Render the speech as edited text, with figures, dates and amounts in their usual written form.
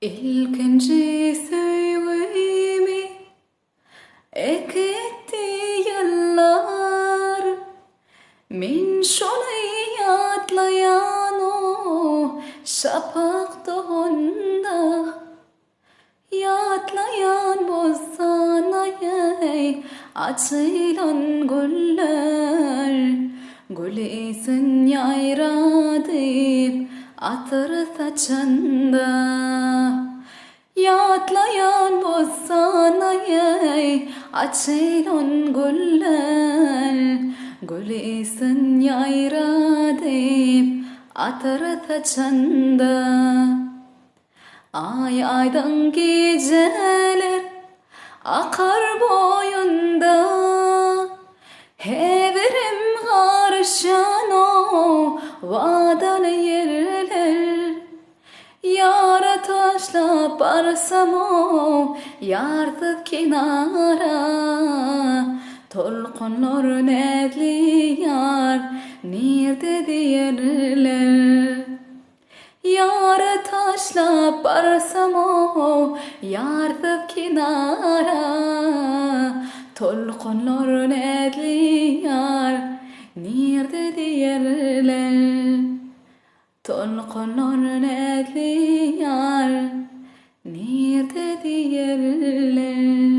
Ilkinji söýgimi äkitdi ýyllar. Men şony ýatlaýan o şapak doganda. Ýatlaýan bolsanaý açylan güller. Gül ysyn ýaýradyp atyr saçanda. Ýatlaýan bolsanaý açylan güller. Gül ysyn ýaýradyp atyr saçanda. Aý aýdyň gijeler akar boýunda, Häzirem garyşan owadan ýerler. Ýara taşlap barsam-ow ýarsyz kenara, Tolkunlar näzli ýar nirde diýerler. Ýary taşlap barsam-ow, ýarsyz kenara, Tolkunlar näzli ýar, nirde diýerler. Tolkunlar näzli ýar, nirde diýerler.